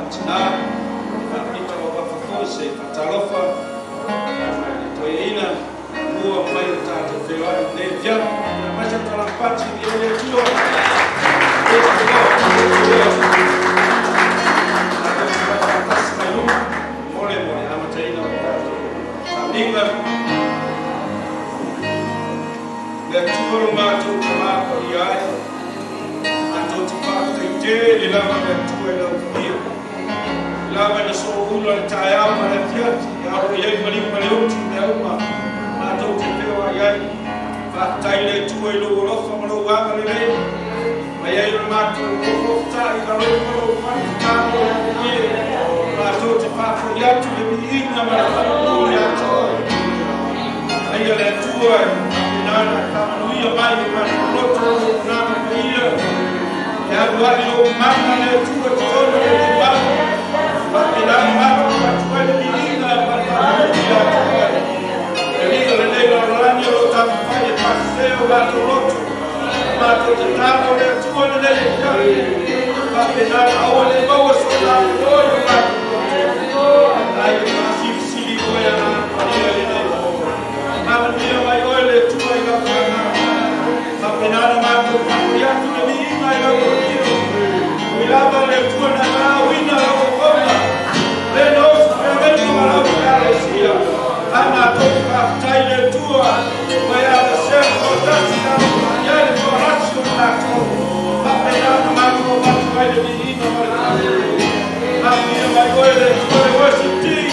faatinā faapito auafa foi se faatalofa ma le toeaina mua mai o tatou feoai lenei afiafi aemaise o talapati i le Atua. Faatasi mai luma mo le amataina o tatou sauniga. Le Atua lo matou Tamā paia ai, matou te faafetaitele lava le Atua i lau viia lava ina so'oula le taeao ma le afiafi a o i ai maliu ma le oti mea uma matou te feoai ai. Faafetai le Atua i lou alofa ma lou agalelei mai ai o le matou ofoofuta'i lalo ma lou faletatalo le matou te faafoi atu le viiga ma le faapule atoe aia le Atua faapena faamanuia mai o matou loto auaunaga paia e alu ai lou mana le Atua totonu o le mau faapena matou atu ai le viiga ma le faamanuia atoe e liga lenei lalolagi o loo taumafai e faasese o matou loto matou tatalo le Atua lenei afiafi faapena aua le maua so tatou oi o matou loto ai e faasilisili oe Agaga Paia lenei po. Manuia mai oe le Atua i lau agaga faapena na matou faafoi atu le viiga i lau afio ui lava le Atua na valaauina lau auauna le na oso feagaiga ma lau Ekalesia ae matou te faafetai le Atua ua e alasea toatasi ia le toalasi o matou faapena na matou avatu ai le viiga ma le faafetai. Manuia mai oe le Atua le worship team.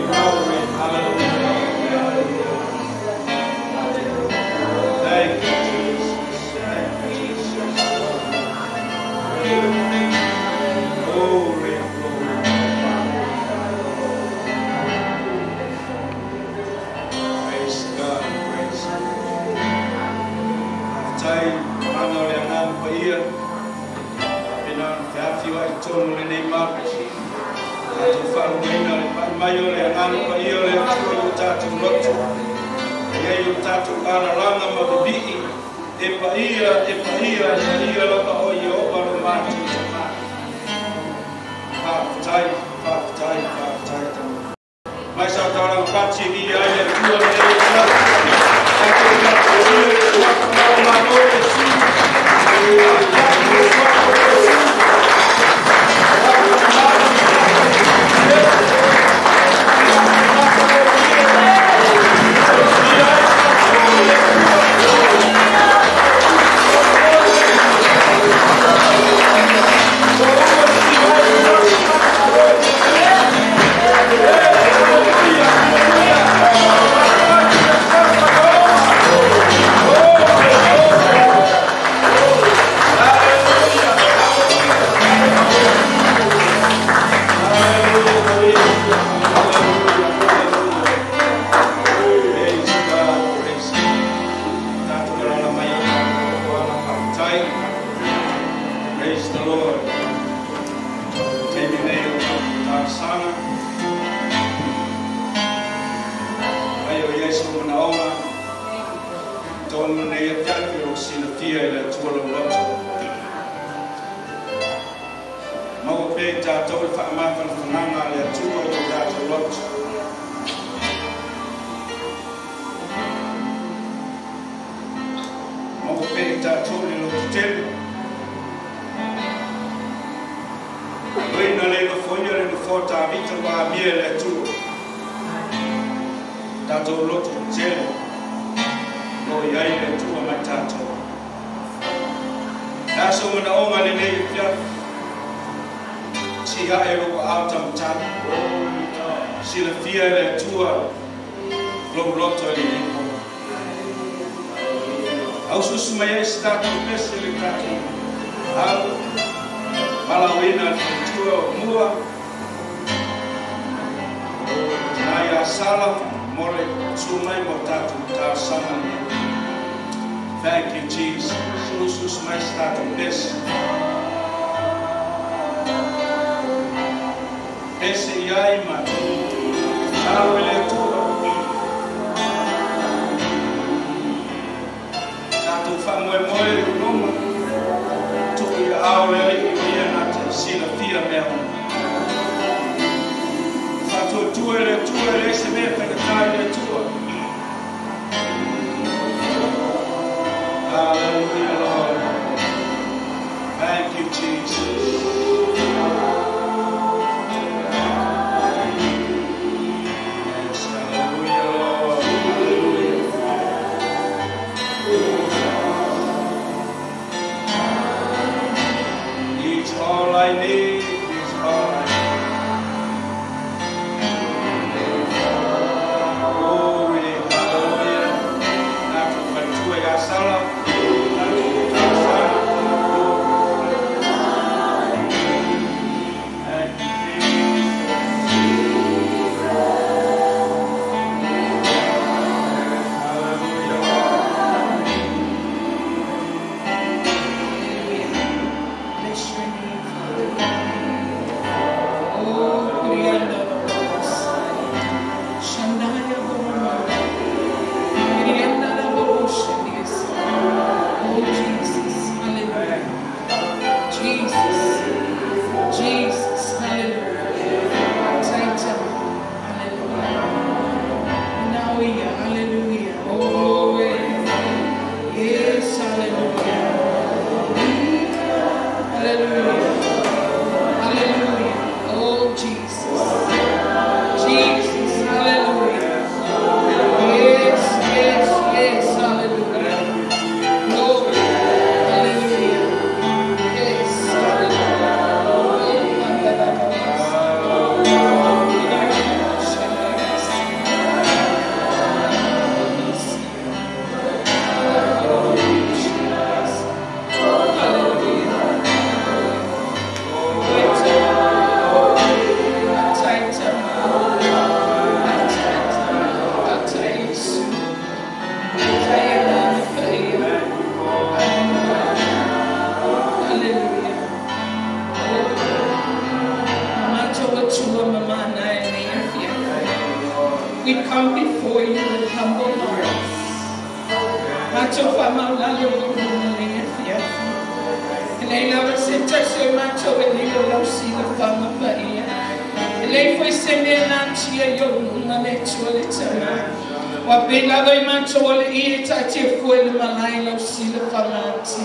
glory, hallelujah. Thank you, Jesus. Thank you, Jesus. Glory, glory. Praise God, praise God. Faafetai mana o le Agaga Paia, pena ona feafiua'i tonu lenei malu. Tatou faalugaina le pa'i mai o le Agaga Paia o le Atua i o tatou loto. E ai o tatou alalaga ma vivi'i, e paia, e paia, e paia lava o Ieova lo matou Tamā. Faafetai, faafetai, faafetai tama. Mai sa taulaga pati e viia ai le Atua lenei afiafi. Tatou tapuaia le suafa ma o Malo o Iesu. Faafetai le suafa o Iesu. Praise God, praise God. Tatou alala mai o tatou ala faafetai. Praise the Lord. Taimi nei o talosaga. Ai o iai sou manaoga. Tonu nei afiafi o silafia i le Atua lau loto. Maua pea i tatou le faamafanafanaga a le Atua i o tatou loto. Maua pea i tatou le lototele. Oi na le nofoia le nofoa Tavita ua amia e le Atua. Tatou loto tele. Lo i ai le Atua mai tatou. Le a sou manaoga lenei afiafi. Ti'ae lou aao tamatala. Silafia e le Atua lou loto e lenei po. Aususu mai ai se tatou pese le tatou au. Valaauina le faletua o mua. Tina ia Sala mo le susu mai mo tatou talosaga lenei. Thank you, Jesus. Usuusu mai se tatou pese. Pese i ai ma tatalo i le Atua. Tatou faamoemoe i loma. Tuu i aao le Alii o ia na te silafia mea uma. Faatuatua i le Atua e leai se mea faigata i le Atua. Hallelujah, Lord. Thank you, Jesus. We come before you with humble hearts. Matou faamaulalo i lou luga lenei afiafi. E leai lava se tasi o matou e lilo i lau silafaga paia. E leai foi se mea e natia i ou luga le Atua le Tamā. Ua pei lava i matou alii e taatia fua i le malae i lau silafaga ati.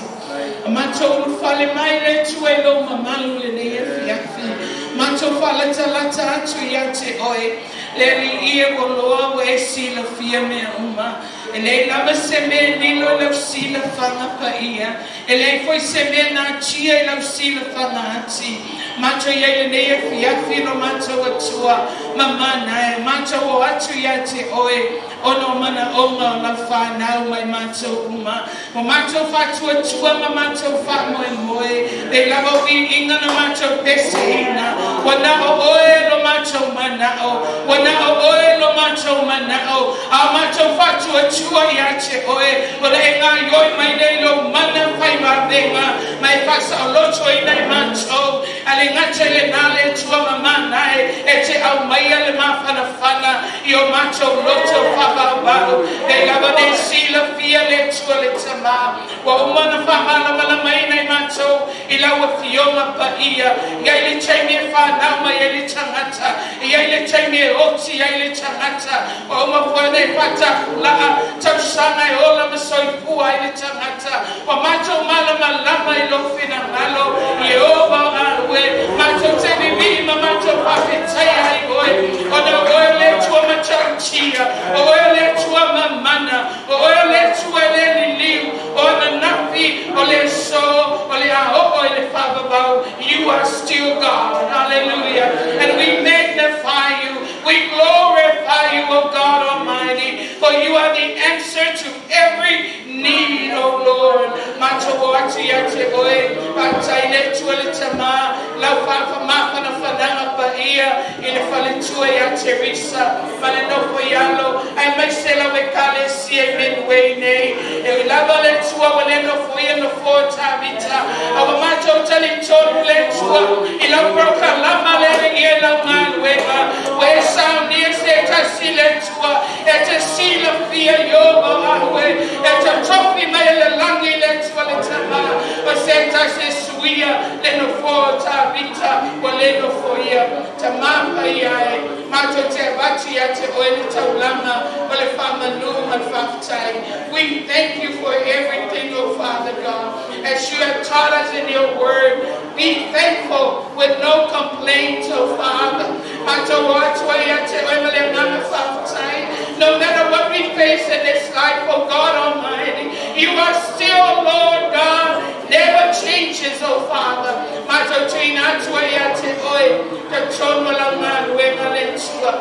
A matou ulufale mai le Atua i lou mamalu lenei afiafi. Matou faalatalata atu ia te oe. Le Alii e ua loa ua e silafia mea uma. E leai lava se mea e lilo i lau silafaga paia. E leai foi se mea e natia i lau silafaga ati. Matou i ai lenei afiafi lo matou Atua mamana e, matou o atu ia te oe ona o manaoga o lau fanau mai matou uma. Ua matou faatuatua ma matou faamoemoe, lei lava o viiga na matou peseina. Ua na o oe lo matou manao, ua na o oe lo matou manao, a o matou faatuatua ia te oe, o le e gaioi mai nei lou mana faivavega, ma e faasaolotoina i matou. A le gata i lenā le Atua mamana e, e te aumaia le mafanafana i o matou loto faavauvau. Lei lava nei silafia le Atua le Tamā, ua uma ona faamalamalamaina i matou i lau Afioga Paia. E i ai le taimi e fanau mai ai le tagata, e i ai le taimi e oti ai le tagata. Ua uma foi ona e faatapulaa tausaga e ola ma soifua ai le tagata. Ua matou malamalama i lou finagalo, Ieova o Aue, matou te vivii ma matou faafetaia ai oe, ona o oe o le Atua matautia, o oe o le Atua mamana, o oe o le Atua e le liliu, o ananafi, o le aso, o le a oo i le faavavau. You are still God. Hallelujah. And we magnify you. We glorify you, O God Almighty, for you are the answer to every need, O Lord. Matou o atu ia te oe, faafetai le Atua le Tamā, lau faamafanafanaga paia i le faletua ia Teresa ma le nofo i alo, aemaise lau Ekalesia i Medway nei. E ui lava le Atua ua le nofoia nofoa o Tavita, a ua matou talitonu le Atua i lau polokalama le alii i lau galuega. Ua e saunia se tasi le Atua e te silafia i o aue, e totofi mai e le lagi le Atua le Tamā, o se tasi e suia le nofoa o Tavita ua le nofoia. Tamā paia e, matou te avatu ia te oe le taulaga o le faamanu ma le faafetai. We thank you for everything, O Father God, as you have taught us in your word. Be thankful with no complaints, O Father. Matou o atu ai ia te oe ma le agaga faafetai. No matter what we face in this life, O God Almighty, you are still Lord God, never changes, O Father. Matou tuuina atu ai ia te oe totonu o lau galuega le Atua.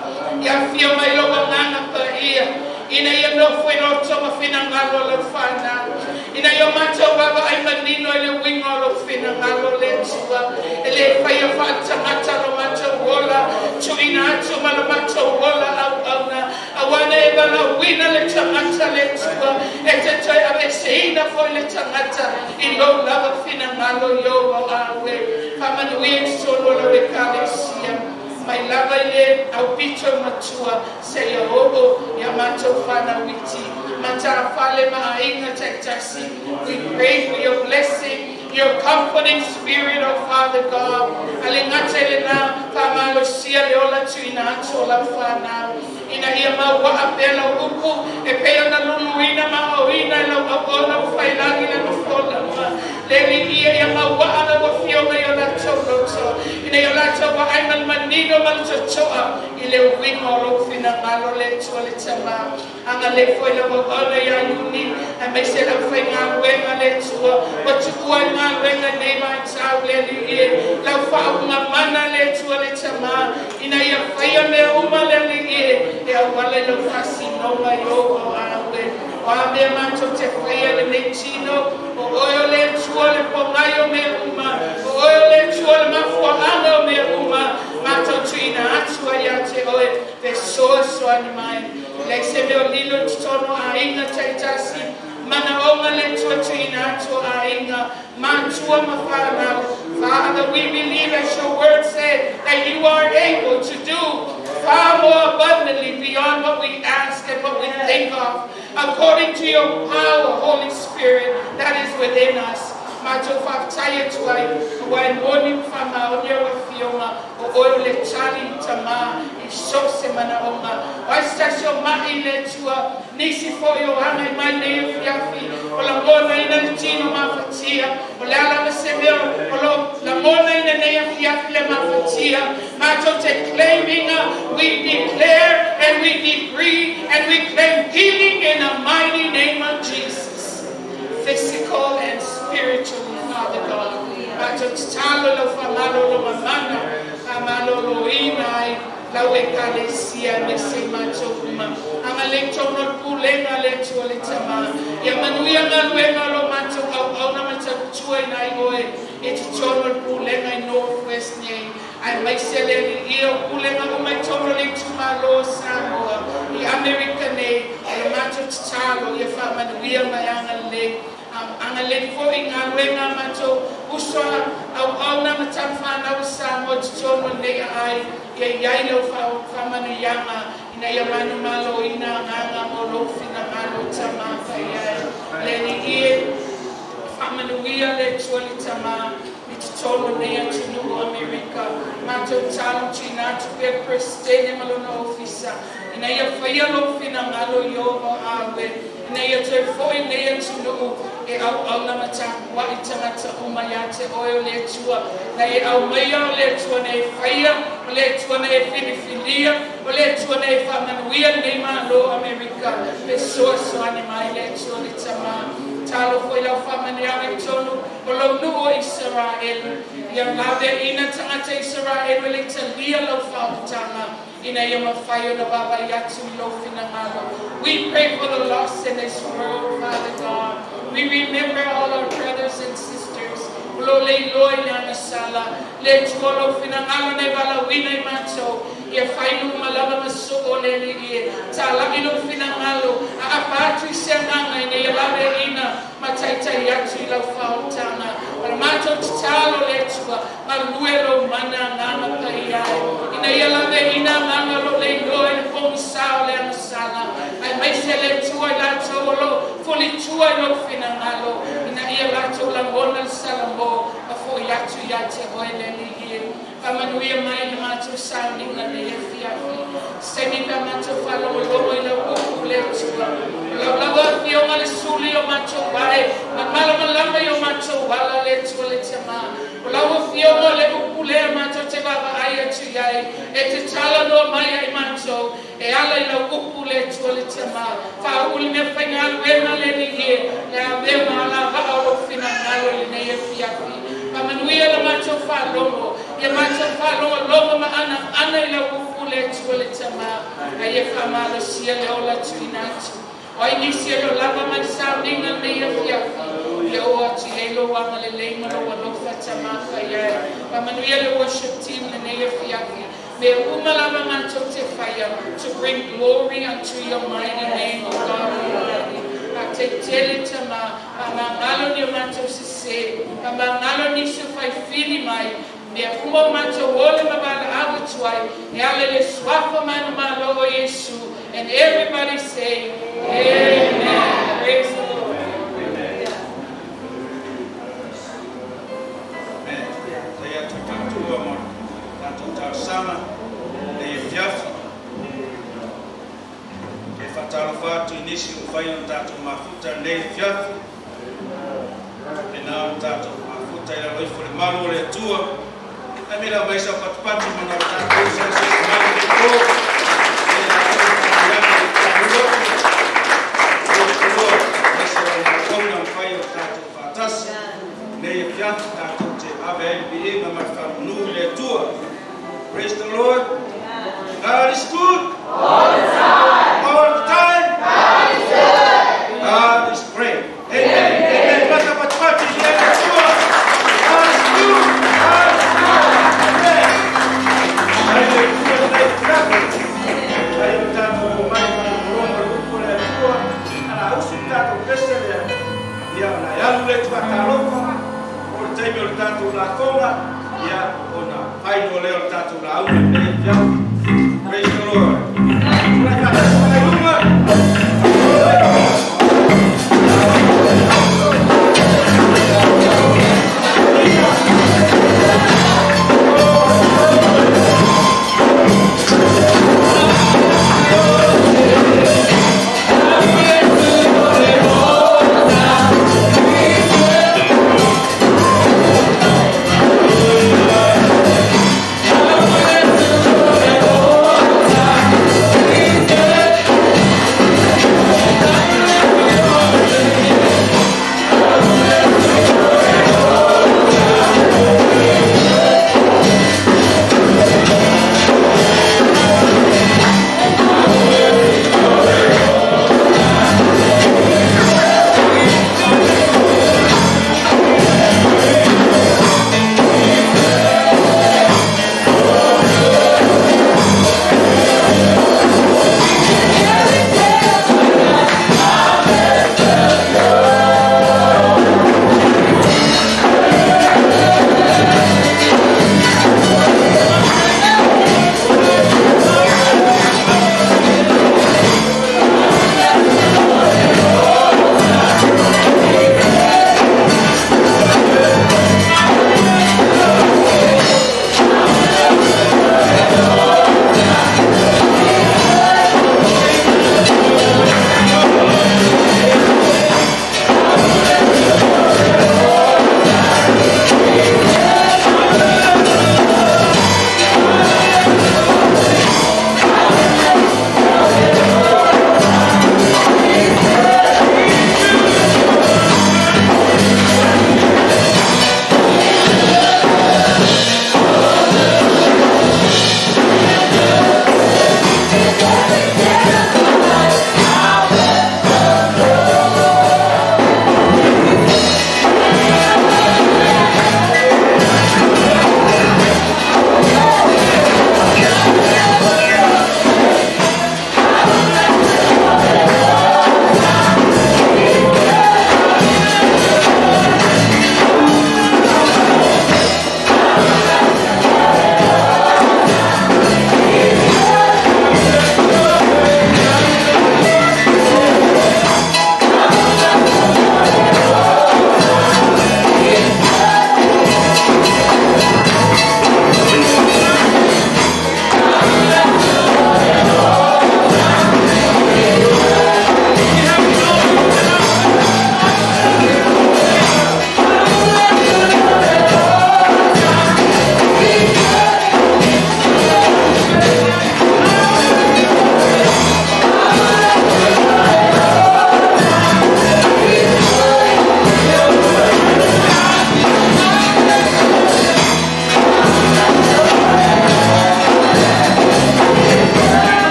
Ia afio mai lou Agaga Paia, ina ia nofo i roto ma finagalo o lau fanau, ina ia matou vaavaai manino i le uiga o lou finagalo le Atua. E le faia faatagata lo matou ola tuuina atu ma lo matou ola auauna, auā na e valaauina le tagata le Atua, e te toe aveeseina foi le tagata i lou lava finagalo i ou o Aue. Faamanuia i totonu o lau Ekalesia, mai lava i le aupito matua seia oo ia matou fanau iti, matafale ma aiga taitasi. We pray for your blessing, your comforting spirit, O Father God. A le gata i lenā, faamalosia le ola tuuina atu o lau fanau, ina ia mauaa pea lau upu e pei ona luluina ma aoina e lau auauna ua failagi le nofoa lama. Le Alii ia mauaa lau Afioga i o latou loto, ina ia o latou vaai ma le manino ma le totoa i le uiga o lou finagalo le Atua le Tamā. Agalelei foi lau auauna ia Iuni, aemaise lau faigaluega le Atua ua tuua i galuega i nei vaitau le Alii e, lau faauuga mana le Atua le Tamā, ina ia faia mea uma le Alii e, e auala i lau faasinoga i ou o Aue. O a mea matou te faia i lenei tino, o oe o le Atua le pogai o mea uma, o oe o le Atua le mafuaaga o mea uma, matou tuuina atu ai ia te oe, fesoasoani mai. Leai se mea o lilo i totonu o aiga taitasi, manaoga le Atua tuuina atu o aiga, matua ma fanau. Father, we believe, as your word said, that you are able to do far more abundantly beyond what According to your power, Holy Spirit, that is within us. Matou faafetai atu ai, auā e moni ma faamaonia ua afioga, o oe o le tali tamā i so o se manaoga. O ai se tasi o ma'i i le Atua, nisi foi o agai mai lenei afiafi, o lagonaina le tino mafatia, o le a lava se mea o lo o lagonaina i lenei afiafi le mafatia, matou te claim ina, we declare and we decree and we claim healing in the mighty name of Jesus. Physical and spiritually, Father God. Matou tatalo i lau faamalolo mamana, faamaloloina ai lau Ekalesia aemaise i matou uma. Agalelei tonu o le pulega a le Atua le Tama. Ia manuia galuega o lo matou auauna ma tautuaina ai oe i totonu o le pulega i North West nei, aemaise le Alii o pulega uma i totonu o le itumalo o Samoa i Amerika nei. O le matou tatalo ia faamanuia ma e agalelei. Agalelei foi i galuega a matou uso a auauna ma tamafanau i Samoa i totonu o lenei aai, ia i ai lau faamanuiaga ina ia manumaloina agaga mo lou finagalo Tama fai ai. Le Alii e, faamanuia le Atua le Tama i totonu o lenei atunuu o Amerika. Matou talo tuuina atu pea le Peresetene ma lona ofisa ina ia faia lou finagalo i o aue, ina ia toe fo'i lenei atunuu e auauna ma tapua'i tagata uma iā te oe o le Atua na e aumaia, o le Atua na e faia, o le Atua na e filifilia, o le Atua na e faamanuia lenei Malo o Amerika. Fesoasoani mai le Atua le Tama. Talo foi lau faamanuiaga i totonu o lou nuu o Isaraelu. Ia laveaiina tagata Isaraelu e le i talia lau faaolataga, ina ia mafai ona vaavaai atu i lou finagalo. We pray for the lost in this world, Father God. We remember all our brothers and sisters o lo o le iloa i le agasala. Le Atua o lou finagalo na e valaauina i matou, ia fai uma lava ma soo le Alii e. Talai lou finagalo, aapa atu i se agaga ina ia laveaiina ma taitai atu i lau faaolataga. O le matou tatalo le Atua, galue lou mana agaga paia ai, ina ia laveaiina agaga o lo o le iloa i le pogisa o le agasala, aemaise le Atua i latou o lo o fulitua i lou finagalo, ina ia latou lagona le salamo ma fo'i atu iā te oe le Alii e. Faamanuia mai le matou sauniga nei afiafi, se taimi pe a matou faalogologo i lau upu le Atua. O lau lava afioga le suli i o matou vae ma malamalama i o matou ala le Atua le Tama. O lau afioga le upu lea matou te vaavaai atu i ai, e te talanoa mai ia i matou e ala i lau upu le Atua le Tama. Faauu le mea faigaluega le Alii e, le avea ma alavaa o lou finagalo i lenei afiafi. Faamanuia le matou faalogo, ia matou faalogologo ma anaana i lau upu le Atua le Tama, a ia faamalosia le ola tuuina atu. O ai nisi e le o lava mai le sauniga lenei afiafi, ia oo atu i ai lou agalelei ma lou alofa Tama fai ai. Faamanuia le worship team lenei afiafi. Mea uma lava matou te faia, to bring glory unto your mighty name, O God Almighty. Faatetele Tama, faamagalo ni o matou sesē, faamagalo nisi o faifili mai, mea uma o matou ola ma valaau atu ai, e ala i le suafa manumalo o Iesu. And everybody say, Amen. Praise the Lord. Amen. Faafetai atu i tatou mo le tatou talosaga lenei afiafi. E faatalofa atu i nisi ua mafai ona tatou mafuta i lenei afiafi. Faapena ona tatou mafuta i lalo ifo o le malu o le Atua. Ae mea lau mai sau patupatu ma nau tatou uso i se isi mai lenei po. E latou faamanuiaga i le faamua. Atua, aemaise o le auauna mafai ona tatou faatasi lenei afiafi tatou te ave ai le viiga ma le faamanu i le Atua. Praise the Lord. God is good. All the time. All the time. God is good. God is great. Amen. Amen. Mata patupatu i le Atua. God is good. God is good. Amen. Ai le Atua lenei afiafi. Ai o tatou omai faalogologo i le upu a le Atua. Ala usu le tatou pese lea. Ia ona e alu le faatalofa. O le taimi o le tatou lafoga. Ia ona fai loa lea o le tatou lauga i lenei afiafi. Praise the Lord. Tulai faatasi mai luga.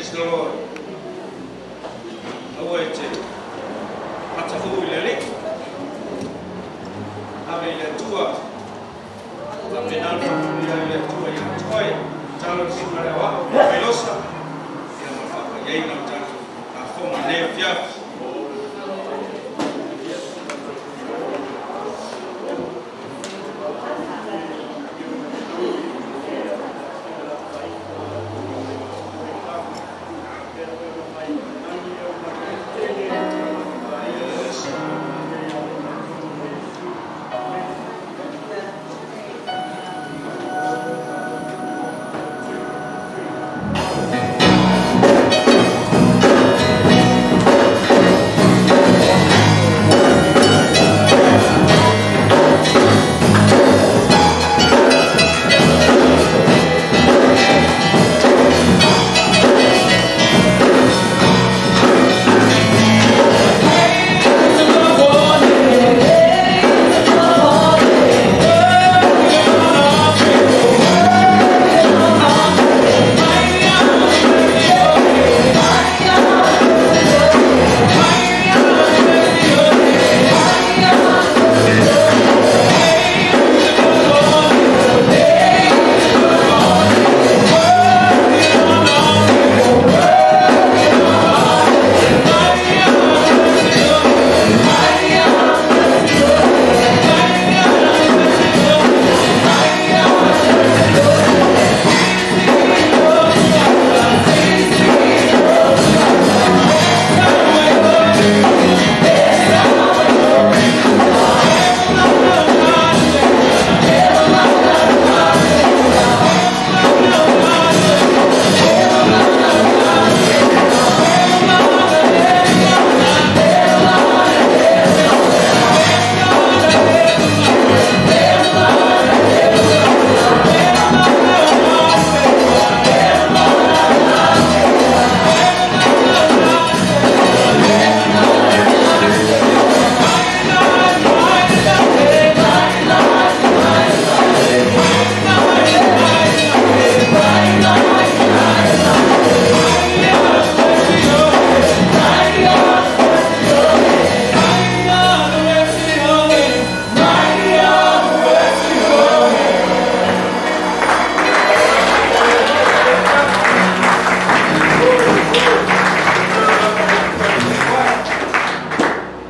Praise the Lord. Aua e te matahu i le alii. Ave i le Atua. Faapena ona faamanuia ai le Atua ia te oe. Tatalo i le susuga i le aoao, Failosa, ia ma le faapaiaina o le tatou lafoga i lenei afiafi. Yes.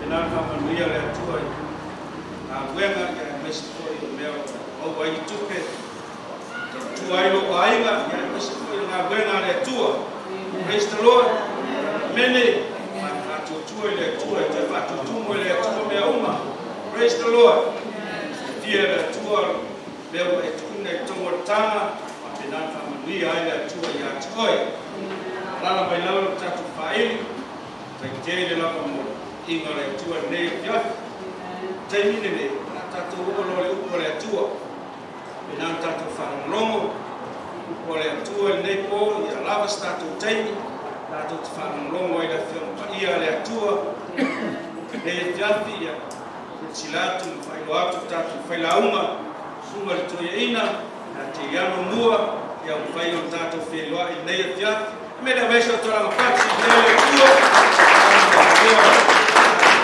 Ina faamanuia le Atua i galuega aemaise foi o mea ua maua ai le tupe tautua ai lou aiga aemaise foi o galuega a le Atua. Praise the Lord. Amene. Faatuatua i le Atua e toe faatutumu e le Atua mea uma. Praise the Lord. Silafia e le Atua mea ua e tuuina i totonu o le taga, faapena ona faamanuia ai le Atua ia te oe. Alaala mai lalo le tatou faaili, faitele lava mo le iga o le Atua i lenei afiafi. Taimi lenei, o le a tatou oo loa i le upu a le Atua. Faapena ona tatou faalogologo upu a le Atua i lenei po, ia lava se tatou taimi, tatou te faalogologo ai i le Afioga Paia a le Atua. Lenei afiafi, ia silasila atu ma faailoa atu le tatou failauga, susuga i le toeaina, ia te Iano Mua, ia mafai ona tatou feiloai i lenei afiafi. Amene aumai se tolaga pati i le Atua.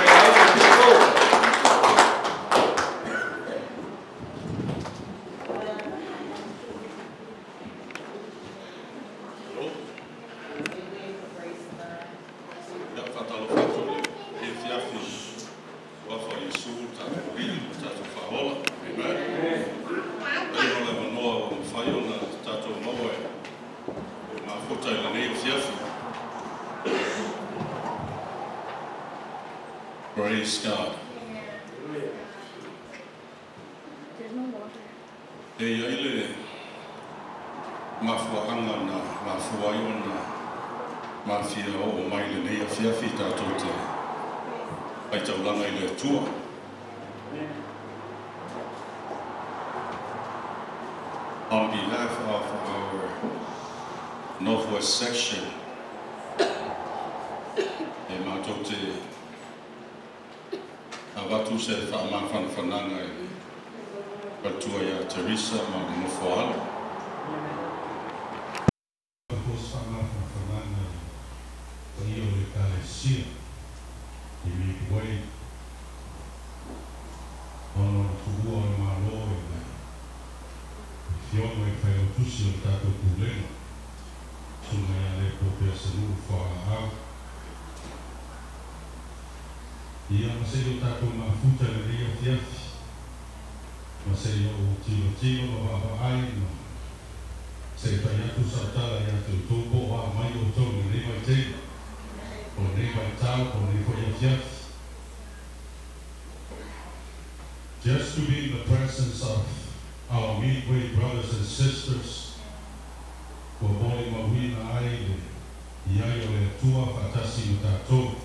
Failauga i lenei po. Hello. Ia faatalofa atu i lenei afiafi suafa o Iesu le tatou Alii ma tatou Faaola. Amen. Faafetai mo le avanoa ua mafai ona tatou maua e mafuta i lenei afiafi. Praise God. There's no water. E i ai le mafuaanga na mafua ai ona mafia oo mai i lenei afiafi tatou te faitaulaga i le Atua. On behalf of our Northwest section, e matou te avatu se faamafanafanaga i le faletua ia Teresa ma le nofo a alo. Avatu se faamafanafanaga tusi o tātou pulega. Sunga ia le pōpea se nuu whaalaau. Ia ma se o tātou mafuta le lea fiafi. Ma se o tilo tilo ma vaavaai ma se fai atu sa tala ia te outou po o a mai outou i lenei vaitaimi. O lenei vaitau, o lenei foi afiafi. Just to be in the presence of our Midway brothers and sisters, ua molimauina ai le i ai o le Atua faatasi ma tatou.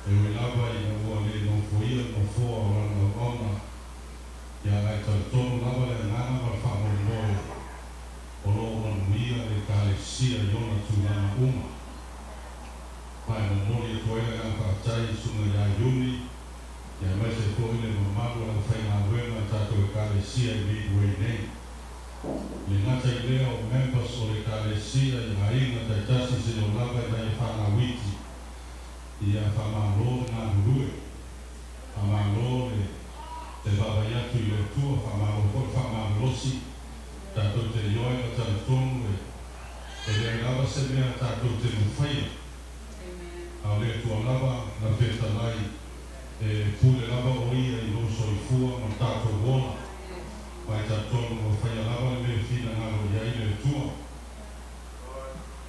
E ui lava ina ua le nofoia le nofoa o lana auauna, ia ae talitonu lava le agaga ma le faamoemoe o loo manuia le ekalesia i ona tulaga uma. Ma e momoli atu ai le agaga faafetai i susuga iā Iuni, ia aemaise foi le mamalu o le aufaigaluega i tatou ekalesia i Midway nei. Le gata i lea o members o le ekalesia i aiga taitasi seia oo lava i nai fanauiti, ia faamalo le galulue, faamalo le le vaavaai atu i le Atua, faamalo foi le faamalolosi. Tatou te ioe ma talitonu e e leai lava se mea tatou te mafaia, a o le Atua lava na fetalai e pule lava o ia i lou soifua ma le tatou ola. Ma e talitonu ua faia lava le mea e finagalo i ai le Atua.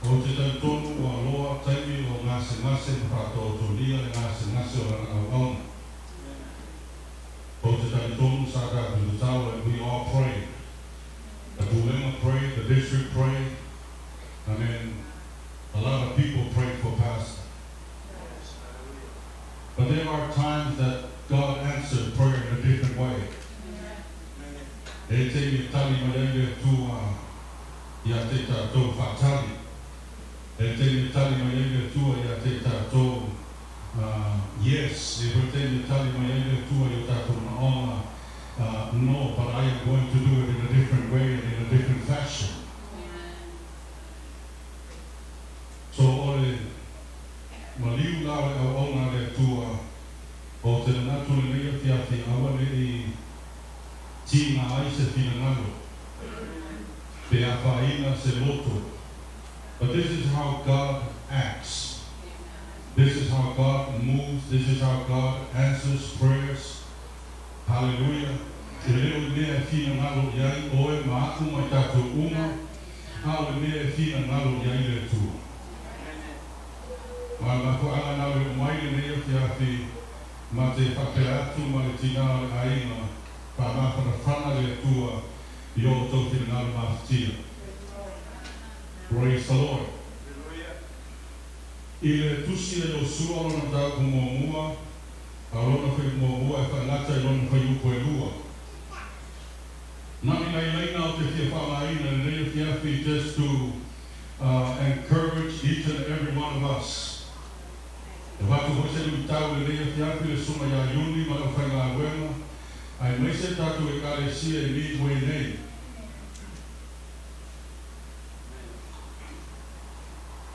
Ou te talitonu ua loa taimi o gasegase ma faataotolia le gasegase o lana auauna. Ou te talitonu sa tatou tatalo, and we all prayed. The Pulega prayed, the district prayed. I mean, a lot of people prayed for Pastor. But there are times that God answered prayer in a different way. E taimi e tali mai ai le Atua ia te tatou faatali. E taimi e tali mai ai le Atua ia te tatou yes. E foi taimi e tali mai ai le Atua i o tatou manaoga no, but I am going to do it in a different way and in a different fashion. So o le maliu la o le auauna a le Atua, o te manatu lenei afiafi aua ne i tiga ai se finagalo pe afaina se loto. But this is how God acts. This is how God moves. This is how God answers prayers. Hallelujah. E le o le mea e finagalo i ai oe ma a'u ma i tatou uma, a o le mea e finagalo i ai le Atua. Ma le mafuaaga na o le oo mai lenei afiafi ma te faapea atu ma le tinā o le aiga, faamafanafana le Atua i o outou finagalo mafatia. Praise the Lord. I le tusi a Iosua lona mataupu muamua, a o lona fuaiupu muamua e faagata i lona fuaiupu e lua. Na o ni nai laina ou te fia faaaogaina i lenei afiafi, just to encourage each and every one of us. E avatu foi se luitau i lenei afiafi i le susuga iā Iuni ma le aufaigaluega, aemaise tatou Ekalesia i Midway nei.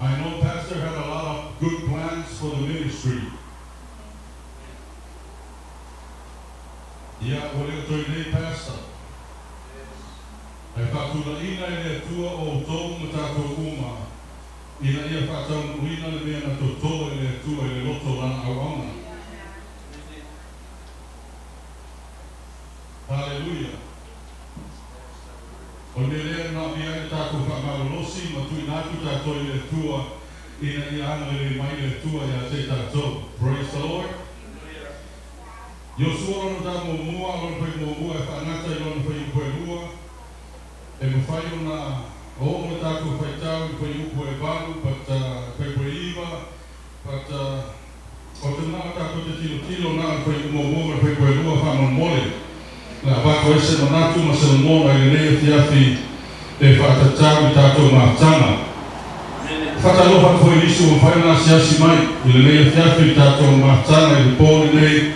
I know Pastor had a lot of good plans for the ministry. Ia, ua le o toe nei Pastor. Ae faatulaiina e le Atua outou ma tatou uma ina ia faataunuuina le mea na totō e le Atua i le loto o Lana auauna. Haleluia! O le mea lea e manaomia ai le tatou faamalolosi ma tuuina atu tatou i le Atua ina ia agalelei mai le Atua ia te tatou. Praise the Lord! Iosua lona ta muamua, lona fai muamua e faagata i lona fuaiupu e lua, e mafai ona oo le tatou faitau i fuaiupu e valu, but fuaiupu e iva, but ou te manao tatou te tilotilo na o le fuaiupu muamua ma le fuaiupu e lua faamolemole. Le avatu ai se manatu ma se lagona i lenei afiafi e faatatau i tatou mafutaga. Faatalofa atu foi i nisi ua mafai ona asiasi mai i lenei afiafi i tatou mafutaga i le po lenei,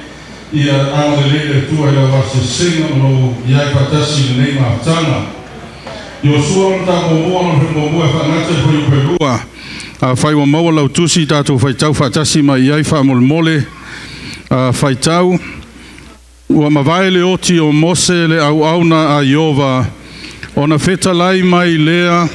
ia agalelei le Atua i lau asiasiga ma lou i ai faatasi i lenei mafutaga. Iosua lona ta muamua lona fai muamua e faagata i le fuaiupu e lua. Afai ua maua lau tusi, tatou faitau faatasi mai i ai faamolemole. Faitau, Ua mavae le oti o Mose le auauna a Ieova, Ona fetalai mai lea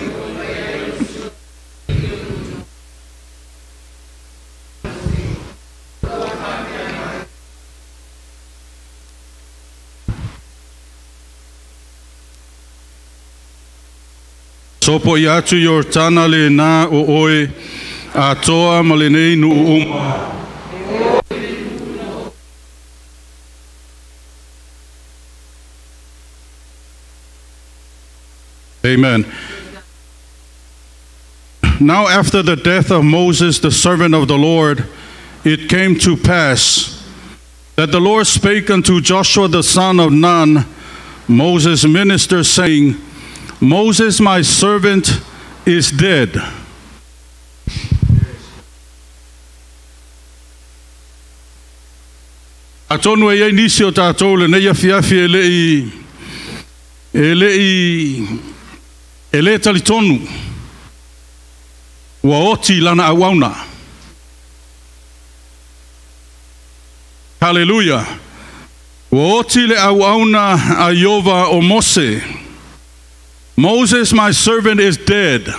Sopo i atu Ioritana le nā o oe a toa ma le nei nuu uma. Amen. Now after the death of Moses, the servant of the Lord, it came to pass that the Lord spake unto Joshua the son of Nun, Moses' minister, saying, Moses, my servant, is dead. Atonu e iai nisi o tātou le nei afiafi e le i e le talitonu ua oti lana auauna. Hallelujah. Ua oti le auauna a Iova o Mose. Moses, my servant, is dead.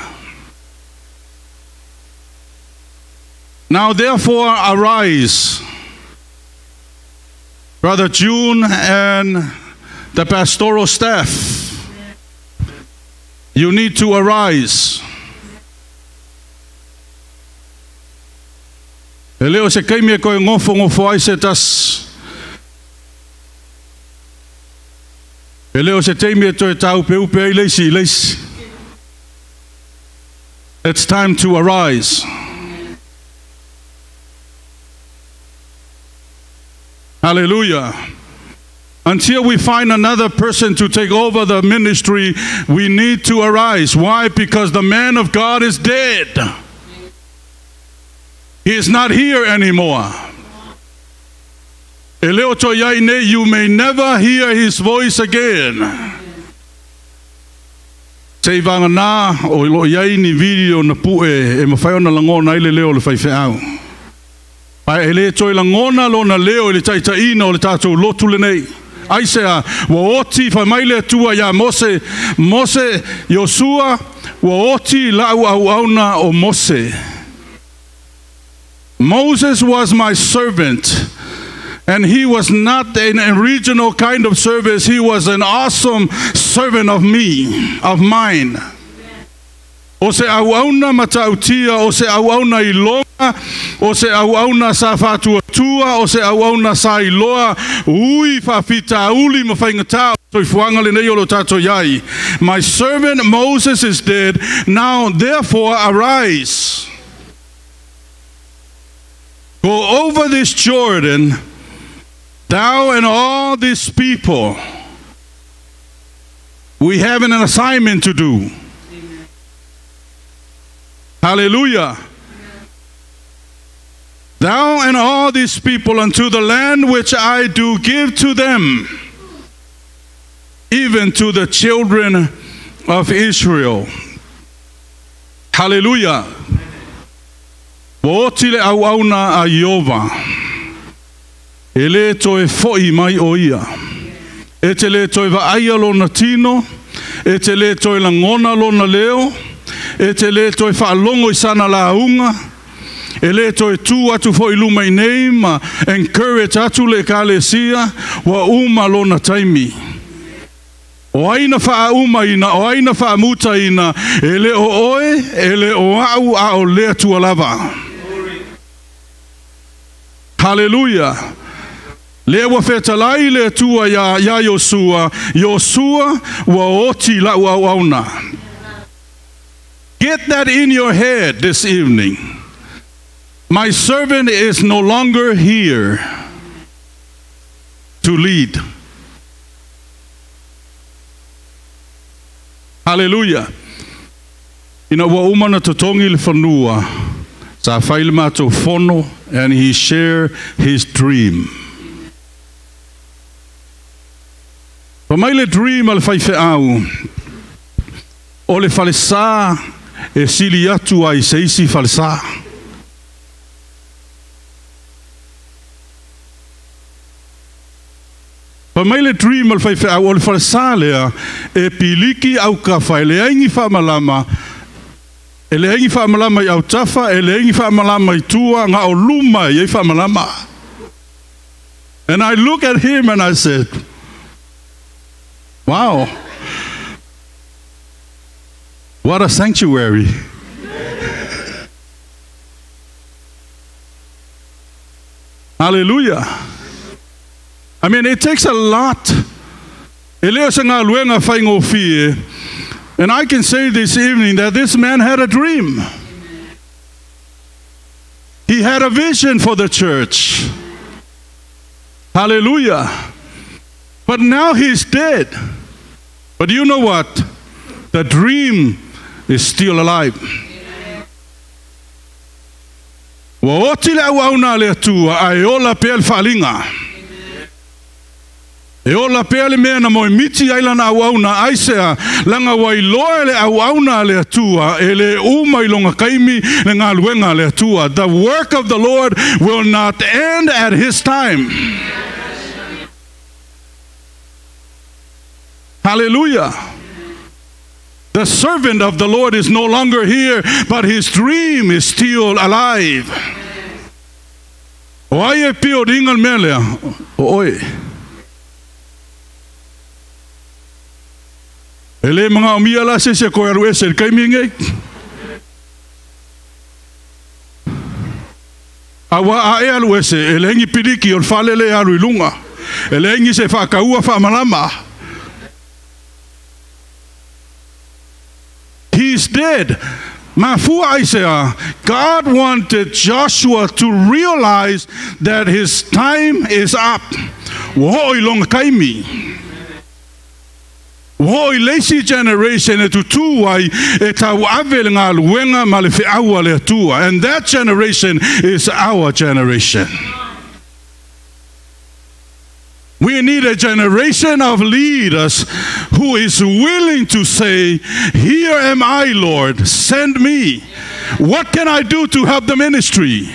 Now therefore arise, Brother June and the pastoral staff. You need to arise. E leo se kaimi e koe ngofo ngofo ai se tas. E leo se teimi e toe tau pe upe ai leisi leisi. It's time to arise. Hallelujah. Until we find another person to take over the ministry, we need to arise. Why? Because the man of God is dead. He is not here anymore. You may never hear his voice again. Se vangana o lo iai ni video na pue e mawhai ona langona i le leo le whaiwheau. Pai e le toi langona lo na leo i le taitaina o le tātou lotu le nei. Aisea, ua oti whai le atua ia Mose, Mose, Iosua, ua oti lau au auna o Mose. Moses was my servant, and he was not an original kind of service. He was an awesome servant of me, of mine. O se auauna matautia, o se auauna iloa, o se auauna sa fatuatua, o se auauna sa iloa, ui fafita uli mawhaingatau, toifuanga le nei o lo tātou iai. My servant Moses is dead, now therefore arise. Go over this Jordan, thou and all these people. We have an assignment to do. Amen. Hallelujah. Thou and all these people unto the land which I do give to them, even to the children of Israel. Hallelujah. Ua oti le auauna a Iova. E le toe foi mai o ia. E te le toe vaaia lona tino, e te le toe langona lona leo, e te le toe whaalongo i sana launga, e le toe tū atu foi luma i nei ma encourage atu le kalesia, ua uma lona taimi. O aina wha uma ina, o aina wha muta ina, e le o oe, e le o au a o lea tua lava. Hallelujah. Le ua fetalai le atua ia Iosua, Iosua ua oti lau au auna. Get that in your head this evening. My servant is no longer here to lead. Hallelujah. Ina ua umana totongi le whanua, sa whaile mātou fono, and he shared his dream. Pa mai le dream a le whaiwheau, o le whalesa e sili atu ai se isi whalesa. Pa Fa mai le dream o le faifeau o le falesa lea e piliki aukafa e leai ni faamalama, e leai ni faamalama i autafa, e leai ni faamalama i tua, na o luma e i ai faamalama. And I look at him and I said, wow, what a sanctuary. Hallelujah. I mean, it takes a lot. E le o se galuega faigofie. And I can say this evening that this man had a dream. He had a vision for the church. Hallelujah. But now he's dead. But you know what? The dream is still alive. Ua oti le auauna a le Atua, ae ola pea le faaaliga. E ola pea le mea na moemiti ai lana auauna, aisea? Leaga ua iloa e le auauna a le Atua, e le uma i lona taimi le galuega a le Atua. The work of the Lord will not end at his time. Hallelujah. The servant of the Lord is no longer here, but his dream is still alive. O ai e pio ringa le mea lea? O oe. E le manaomia la se isi e toe alu ese i le taimi lenei. Aua a e alu ese, e leai ni piliki o le fale lea e alu i luga. E leai nisi e faataua faamalama. He's dead. Mafua aisea? God wanted Joshua to realize that his time is up. Ua oo i lona taimi. Ua oo i le isi generation e tutū ai e tauave le galuega ma le feau a le Atua. And that generation is our generation. We need a generation of leaders who is willing to say, Here am I, Lord, send me. What can I do to help the ministry?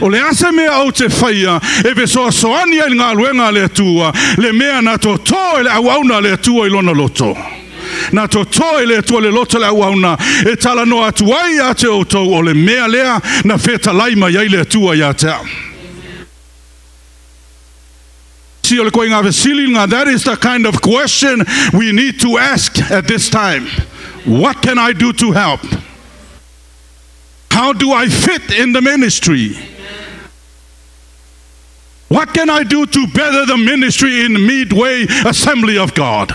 O le a se mea ou te faia e fesoasoani ai i le galuega a le Atua, le mea na toto e le auauna a le Atua i lona loto. Na toto e le Atua le loto o le auauna e talanoa atu ai ia te outou o le mea lea na fetalai mai ai le Atua ia te au. Si o le koiga fesili lena, that is the kind of question we need to ask at this time. What can I do to help? How do I fit in the ministry? What can I do to better the ministry in Midway Assembly of God?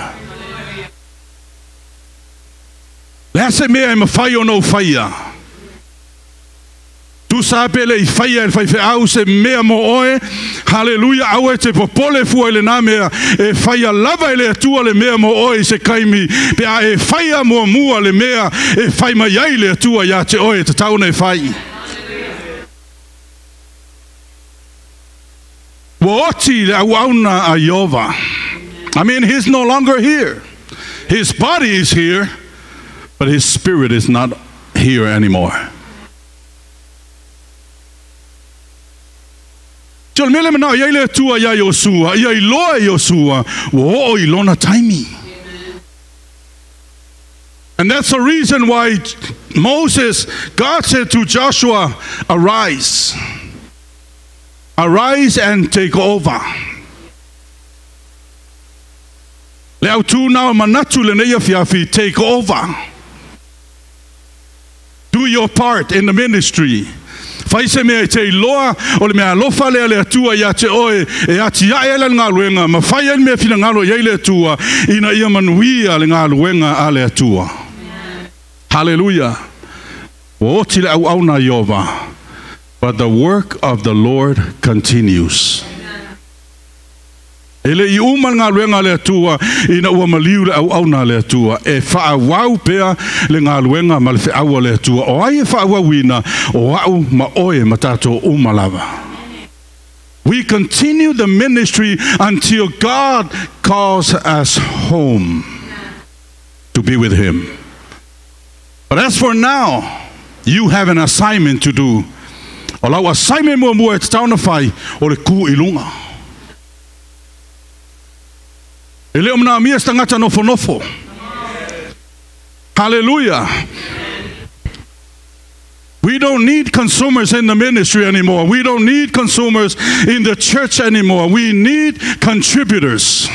Le a se mea e mafai ona ou faia? Tusa pe le i faia e le faifeau se mea mo oe. Haleluia, aua e te popole fua i lenā mea, e faia lava e le Atua le mea mo oe i se taimi, pe a e faia muamua le mea e fai mai ai le Atua iā te oe e tatau ona e fai. Ua oti le auauna a Ieova. I mean, he's no longer here. His body is here, but his spirit is not here anymore. O le mea lea e manao i ai le Atua iā Iosua, ia iloa e Iosua, ua oo i lona taimi. And that's the reason why Moses, God said to Joshua, arise. Arise and take over. Le autū nā o manatu lenei afiafi, take over. Do your part in the ministry. Fai se mea e te iloa o le mea alofa lea a le Atua ia te oe e atiae ai lana galuega ma fai ai le mea finagalo i ai le Atua ina ia manuia le galuega a le Atua. Haleluia! Ua oti le auauna a Ieova, but the work of the Lord continues. E le i uma le galuega a le Atua ina ua maliu le auauna a le Atua. E faaauau pea le galuega ma le feau a le Atua. O ai e faaauauina? O au ma oe ma tatou uma lava. We continue the ministry until God calls us home to be with Him. But as for now, you have an assignment to do. O lau assignment muamua e tatau ona fai, o le ku i luga. E le o manaomia se tagata nofonofo. Hallelujah. We don't need consumers in the ministry anymore. We don't need consumers in the church anymore. We need contributors.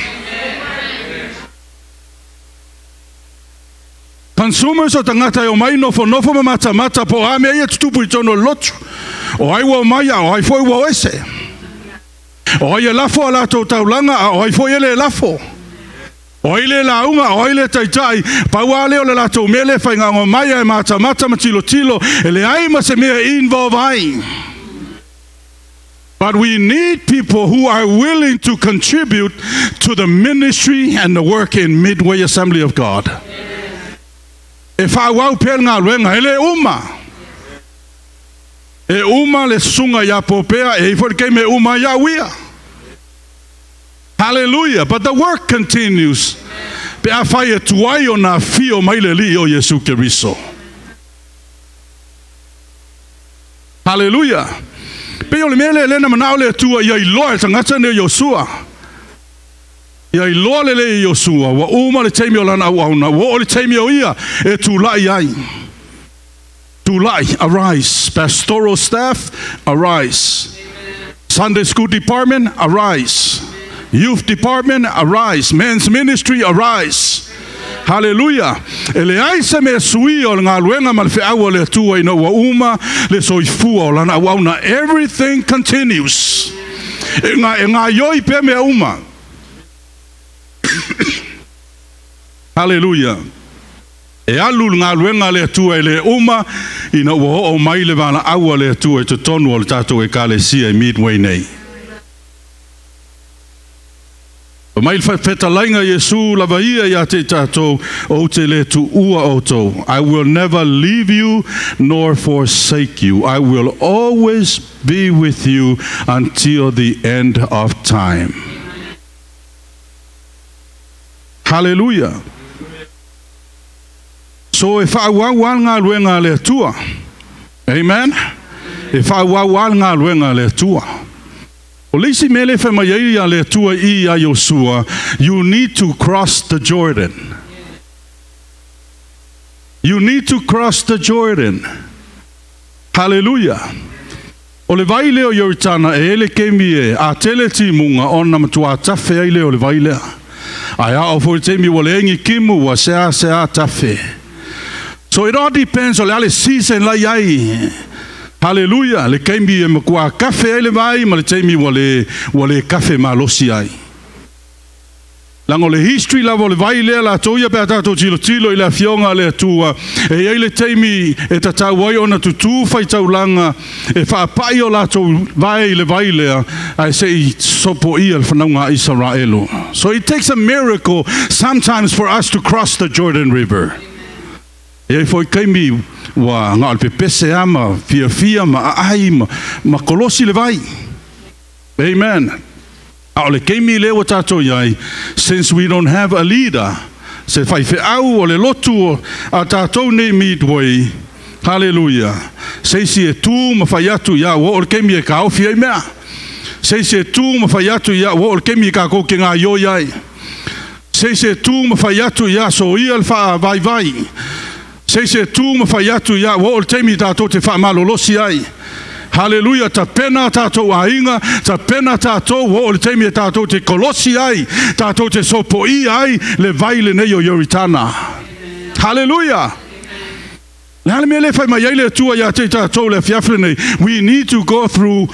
Consumers o tagata e omai nofonofo ma matamata po o a mea ia tutupu i totonu o le lotu. O ai ua omai a o ai foi ua o ese. O ai e lafo a latou taulaga a o ai foi e le lafo. O ai le lauga, o ai le taitai, pau lava lea o le latou mea lea e faigaoga mai ae matamata ma tilotilo, e leai ma se mea e involve ai. But we need people who are willing to contribute to the ministry and the work in Midway Assembly of God. E faaauau pea le galuega, e le uma. E uma le susuga ia Popea, e i ai foi le taimi e uma ai au ia. Hallelujah! But the work continues pe afai e tuai ona afio mai le Alii o Iesu Keriso. Hallelujah! Pei o le mea lea lea na manao le Atua ia iloa e le tagata nei o Iosua. Ia iloa lelei e Iosua ua uma le taimi o lana auauna, ua oo le taimi o ia e tulai ai. Tulai, arise. Pastoral staff, arise. Sunday school department, arise. Youth department, arise. Men's ministry, arise. Haleluia! E leai se mea suia o le galuega ma le feau a le Atua ina ua uma le soifua o lana auauna. Everything continues. E, ngā, e ngāioi pea mea uma. Haleluia! E alu le galuega a le Atua e le uma ina ua oo mai le valaau a le Atua i totonu o le tatou Ekalesia i Midway nei. Fai mai le fetalaiga a Iesu lava ia ia te i tatou, Ou te le tuua outou, I will never leave you nor forsake you, I will always be with you until the end of time. Haleluia! So e faaauau lava le galuega a le Atua. Amen. E faaauau lava le galuega a le Atua. O le isi mea lea e fai mai ai a le Atua i ia Iosua, you need to cross the Jordan. You need to cross the Jordan. Haleluia! O le vai lea o Ioritana e ele kemi e a tele timuga ona matua tafe ai lea o le vai lea. Ae a oo foi le taimi ua leai ni kimu ua seasea tafe. So it all depends o le a le season la i ai. Haleluia! Le taimi e matua kafe ai le vai ma le taimi ua le ua le kafe malosi ai. Leaga o le history lava o le vai lea latou ia pe a tatou tilotilo i le Afioga a le Atua, e i ai le taimi e tatau ai ona tutū faitaulaga e faapai o latou vae i le vai lea, ae se i sopoia le fanauga a Isaraelu. So it takes a miracle sometimes for us to cross the Jordan River. E i ai foi taimi ua na o le pepese lava ma fiafia ma aai ma kolosi le vai. Amen. A o le taimi lea ua tatou i ai, since we don't have a leader, se faifeau o le lotu a tatou nei Midway, haleluia, se isi e tu ma fai atu, ia ua oo le taimi e taofi ai mea. Se isi e tu ma fai atu, ia ua oo le taimi tatou te gaioi ai. Se isi e tu ma fai atu, ia soia le faavaivai. Se isi e tu ma fai atu, ia ua oo le taimi tatou te faamalolosi ai. Haleluia, tapena a tatou aiga, tapena tatou, ua oo le taimi e tatou te kolosi ai, tatou te sopoia ai le vai lenei o Ioritana. Haleluia! Le a le mea lea e fai mai ai le Atua ia te i tatou i le afiafi lenei? We need to go through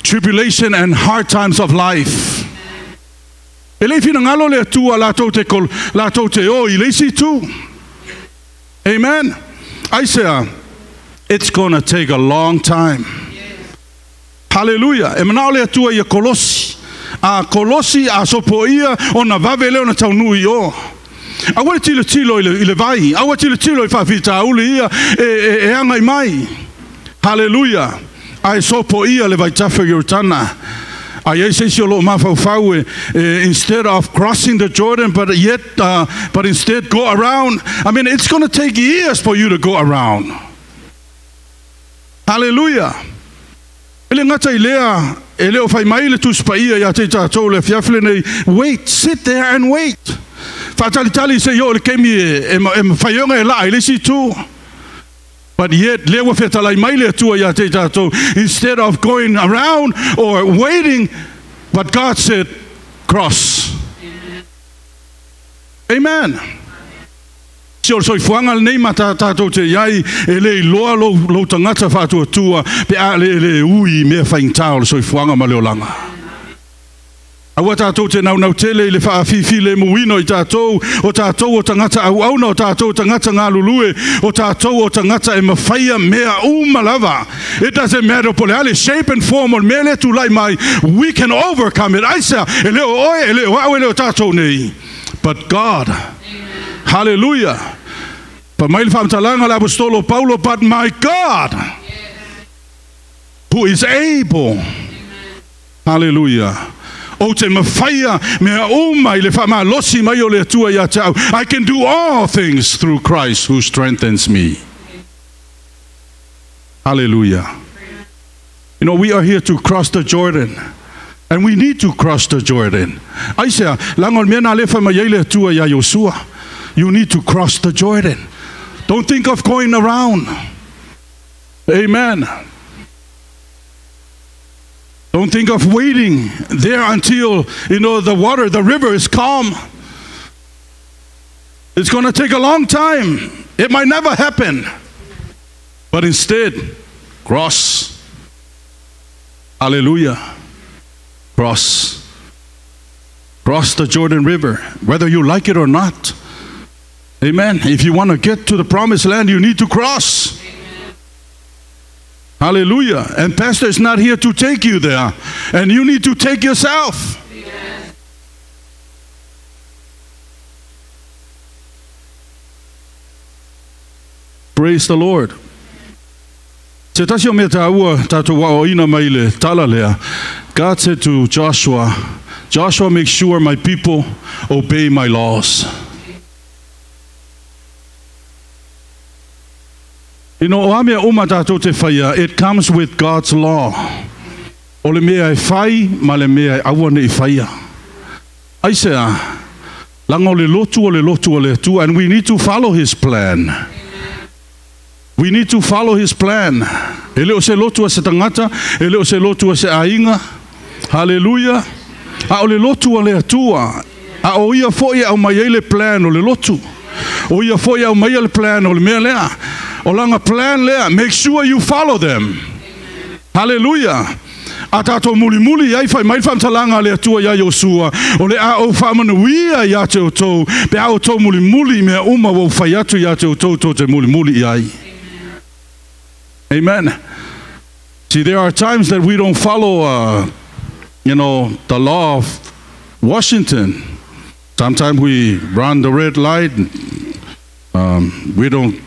tribulation and hard times of life. E le i finagalo le Atua latou te, latou te o i le isi itu. Amen. Aisea, it's gonna take a long time. Hallelujah. E manao le Atua ia kolosi. A kolosi, a sopoia, ona vave lea ona taunuu i o. Aua le tilotilo i le, i le vai. Aua tilotilo i faafitauli ia e, e, e agai mai. Hallelujah. Ae sopoia le vaitafe o Ioritana. A i ai se isi o lo o mafaufau e, e instead of crossing the Jordan but yet but instead go around, I mean it's gonna take years for you to go around. Hallelujah. E le gata i lea, e le o fai mai le Tusi Paia ia te i tatou le afiafi lenei, wait, sit there and wait. Faatalitali seia oo i le taimi e mafai ona e laa i le isi itu. But yet, lea ua fetalai mai le Atua ia te i tatou, instead of going around or waiting, but God said, cross. Amen. Se o le soifuaga lenei ma tatou te i ai, e le iloa lou, lou tagata faatuatua pe a le le ui i mea faigata o le soifuaga ma le olaga. Aua tatou te naunau tele i le faafifilemuina o i tatou, o tatou o tagata auauna, o tatou o tagata galulue, o tatou o tagata e mafaia mea uma lava. It doesn't matter po o le a le shape and form o le mea lea e tulai mai, we can overcome it. Aisea? E le o oe, e le o au, e le o tatou nei. But God. Hallelujah. Fai mai le faamatalaga a le Aposetolo o Paulo, But my God, who is able, hallelujah, ou te mafaia mea uma i le faamalosi mai o le Atua ia te au. I can do all things through Christ who strengthens me. Hallelujah. You know, we are here to cross the Jordan. And we need to cross the Jordan. Aisea, leaga o le mea na alefa mai ai le Atua iā Iosua. You need to cross the Jordan. Don't think of going around. Amen. Don't think of waiting there until, you know, the water, the river is calm. It's going to take a long time. It might never happen. But instead, cross. Hallelujah. Cross. Cross the Jordan River, whether you like it or not. Amen. If you want to get to the promised land, you need to cross. Amen. Hallelujah. And pastor is not here to take you there. And you need to take yourself. Amen. Praise the Lord. Se tasi o mea tāua tātou aoaina mai le tala lea, God said to Joshua, Joshua make sure my people obey my laws. You know, o a mea uma tātou te whaia, it comes with God's law. O le mea e whai, ma le mea e aua ne i whaia. Aisea, leaga o le lotu o le lotu a le Atua, and we need to follow his plan. We need to follow his plan. E le o se lotu a se tagata, e le o se lotu a se aiga. Haleluia. A o le lotu a le Atua. A o ia foi e aumai ai le plan o le lotu. O ia foi e aumaia le plan o le mea lea. O lana plan lea, make sure you follow them. Haleluia. A tatou mulimuli i ai, fai mai le faamatalaga a le Atua iā Iosua, O le a ou faamanuia ia te outou, pe a outou mulimuli i mea uma ua ou fai atu ia te outou tou te mulimuli i ai. Amen. See, there are times that we don't follow, you know, the law of Washington. Sometimes we run the red light. We don't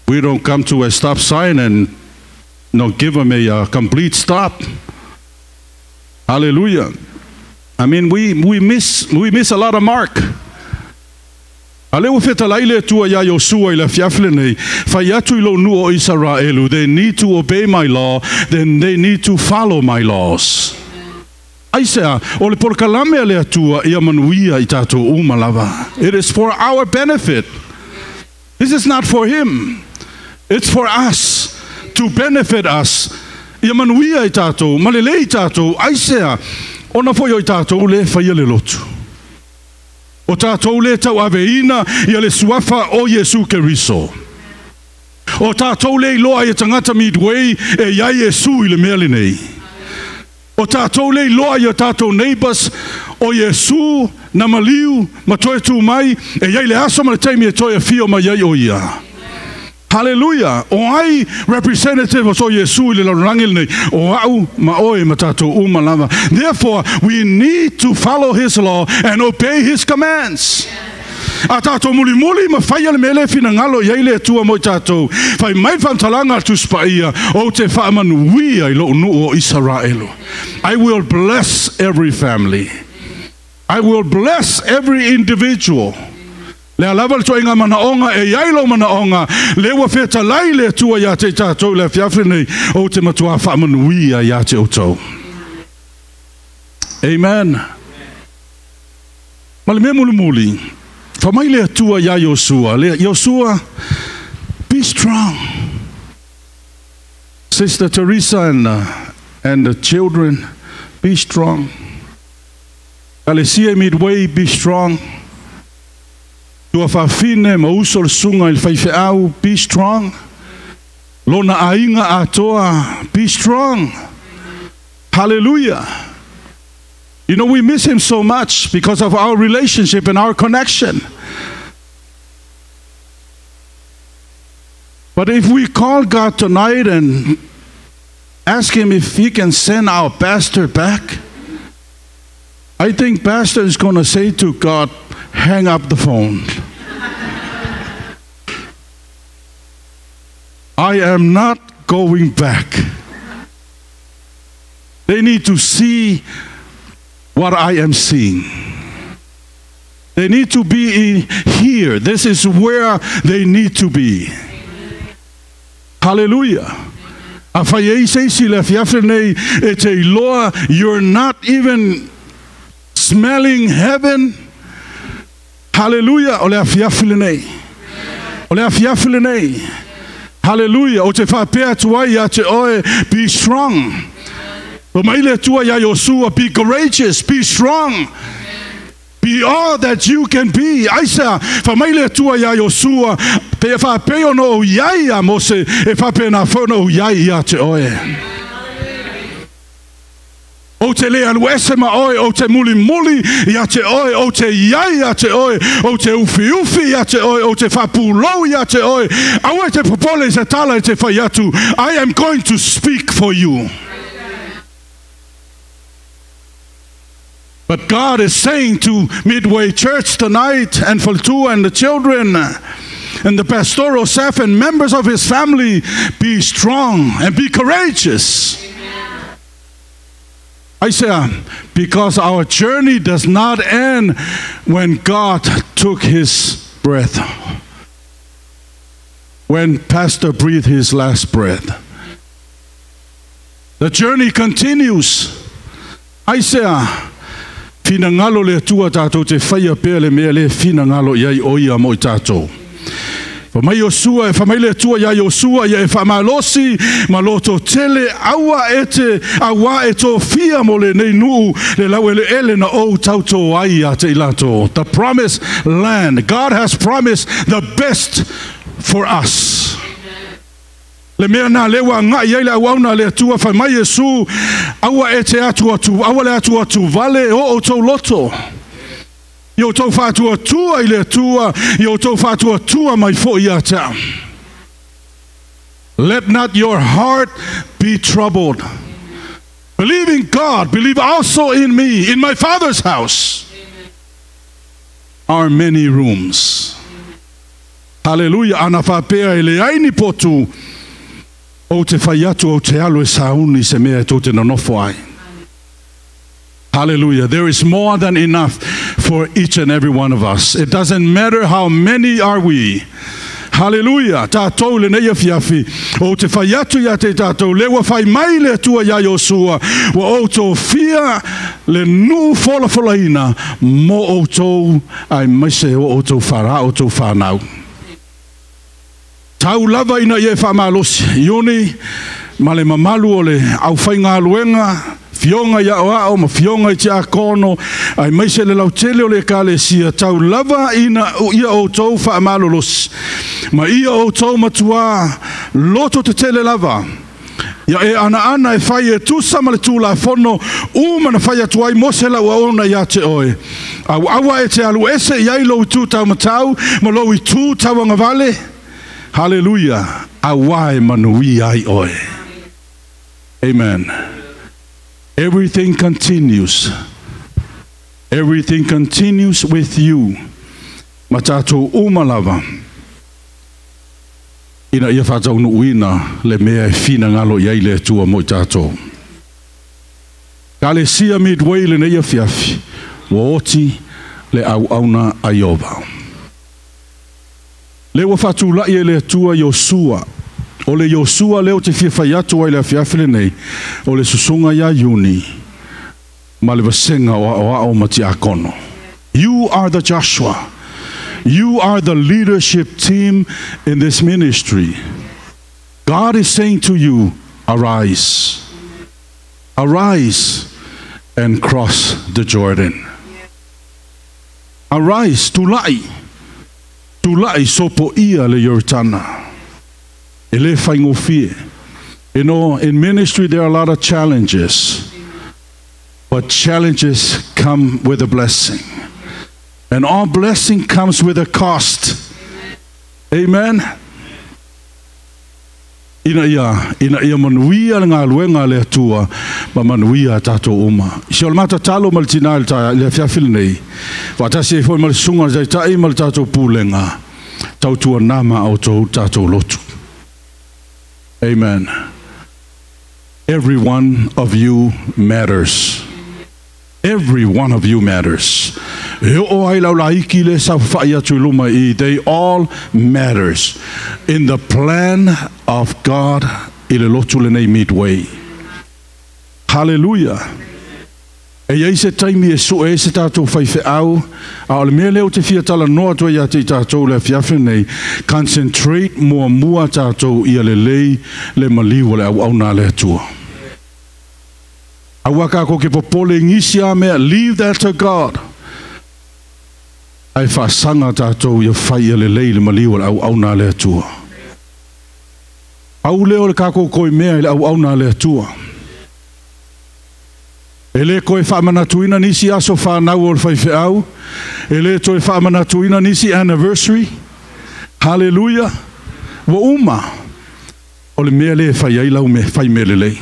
we don't come to a stop sign and you know, give them a complete stop. Hallelujah. I mean, we miss a lot of mark. A lea ua fetalai le Atua iā Iosua i le afiafi lenei, Fai atu i lou nuu o Isaraelu, they need to obey my law, then they need to follow my laws. Aisea? O le polokalame a le Atua ia manuia i tatou uma lava. It is for our benefit. This is not for him. It's for us, to benefit us. Ia manuia i tatou, ma lelei i tatou. Aisea? Ona foi o i tatou lea e faia le lotu. O tatou lea e tauaveina ia le suafa o Iesu Keriso. O tatou lea e iloa ai e tagata Midway e i ai Iesu i le mea lenei. O tatou lea e iloa ai e o tatou neighbours o Iesu na maliu ma toe tu mai, e i ai le aso ma le taimi e toe afio mai ai o Ia. Haleluia! O ai representative o so Iesu i le lalolagi lenei? O au ma oe ma tatou uma lava. Therefore, we need to follow His law and obey His commands. A tatou mulimuli ma faia le mea lea e finagalo i ai le Atua mo i tatou. Fai mai le faamatalaga a le Tusi Paia, Ou te faamanuia i lou nuu o Isaraelu. I will bless every family. I will bless every individual. Le alava le tuaiga manaoga e iai lou manaoga le ua fetalai le Atua iā te i tatou i le afiafi lenei ou te matuā faamanuia iā te outou. Amen. Ma le mea mulimuli, fai mai le Atua iā Iosua, le Iosua, be strong. Sister Teresa and the children, be strong. Ekalesia Midway, be strong. Tuafafine ma uso le susuga i le faifeau, be strong. Lona aiga atoa, be strong. Hallelujah. You know, we miss him so much because of our relationship and our connection. But if we call God tonight and ask him if he can send our pastor back, I think pastor is going to say to God, hang up the phone. I am not going back. They need to see what I am seeing. They need to be here. This is where they need to be. Hallelujah. Afai e i se isi le afiafi lenei e te iloa, you're not even smelling heaven. Hallelujah. O le afiafi lenei. O le afiafi lenei. Hallelujah. Ou te faapea atu ai ia te oe, be strong. Fai mai le Atua iā Iosua, be courageous, be strong. Be all that you can be. Aisea, fai mai le Atua iā Iosua, pe faapei ona ou i ai iā Mose, e faapena foi ona ou i ai ia te oe. Ou te le alu ese ma oe, ou te mulimuli ia te oe, ou te i ai ia te oe, ou te ufiufi ia te oe, ou te faapulou ia te oe. Aua e te popole i se tala e te fai atu, I am going to speak for you. But God is saying to Midway Church tonight and Faletua and the children and the pastoral staff and members of his family, be strong and be courageous. Aisea, because our journey does not end when God took his breath. When pastor breathed his last breath. The journey continues. Aisea, finagalo le Atua tatou te faia pea le mea lea e finagalo i ai o ia mo i tatou. Fai mai Iosua, e fai mai le Atua iā Iosua, ia e faamalosi ma loto tele aua e te auā e tofia mo lenei nuu le laueleele na ou tautō ai ia te i latou. The promised land. God has promised the best for us. Le mea na lea ua agai ai le auauna a le Atua, fai mai Iesu, Aua e te atuatu, aua le atuatu vale o outou loto. I outou faatuatua i le Atua, i outou faatuatua mai foi ia te au. Let not your heart be troubled. Believe in God, believe also in me. In my Father's house are many rooms. Haleluia! Ana faapea e leai ni potu, ou te fai atu, ou te alu e sauni se mea e tou te nonofo ai. Hallelujah. There is more than enough for each and every one of us. It doesn't matter how many are we. Hallelujah. Tātou lenei afiafi, ou te fai atu ia te tātou, le ua fai mai le Atua iā Iosua, ua ou tofia le nuu folafolaina mo outou aemaise o outou fara, outou whanau. Tau lava ina ia e faamalosi, Iuni, ma le mamalu o le aufaigaluega, fioga i aoao ma fioga i tiakono, aemaise le lautele o le Ekalesia, tau lava ina ia outou faamalolosi, ma ia outou matuā loto tetele lava. Ia e anaana e fai e tusa ma le Tulafono uma na fai atu ai Mose lau auauna ia te oe. Auaua e te alu ese i ai lou itu taumatau ma lou itu tauagavale. Haleluia! Auā e manuia ai oe. Amen. Everything continues. Everything continues with you. Ma tatou uma lava. Ina ia faataunuuina le mea e finagalo i ai le Atua mo i tatou. Ekalesia Midway lenei afiafi, ua oti le auauna a Ieova. Le ua faatula'i e le Atua Iosua. O le Iosua lea ou te fia fai atu ai i le afiafi lenei, o le susuga iā Iuni ma le vasega o aoao ma tiakono. You are the Joshua. You are the leadership team in this ministry. God is saying to you, arise. Arise and cross the Jordan. Arise, tula'i. Tula'i sopoia le Ioritana. E le faigofie. You know, in ministry there are a lot of challenges. But challenges come with a blessing. And all blessing comes with a cost. Amen. Ina ia, ina ia manuia le galuega a le Atua ma manuia a tatou uma. Si o le matou tatalo ma le tina i le taeao, i le afiafi lenei, faatasi ai foi ma le susuga a le Taitai ma le tatou Pulega, tautuana ma outou tatou lotu. Amen. Every one of you matters. Every one of you matters. E oo ai lau laiki le saofafai atu i luma i they all matters in the plan of God i le lotu lenei Midway. Hallelujah. E i ai se taimi e sue ai se tatou faifeau, a o le mea lea ou te fia talanoa atu ai ia te i tatou i le afiafi lenei, concentrate muamua tatou ia lelei le maliu o le auauna a le Atua. Aua kakou ke popole i nisi a mea, leave that to God. Ae faasaga tatou ia fai ia lelei le maliu o le auauna a le Atua. Pau lea o le kakou koi mea i le auauna a le Atua. E le toe faamanatuina nisi aso fanau o le faifeau, e le toe faamanatuina nisi anniversary. Hallelujah! Ua uma. O le mea lea e fai ai lau mea, fai mea lelei.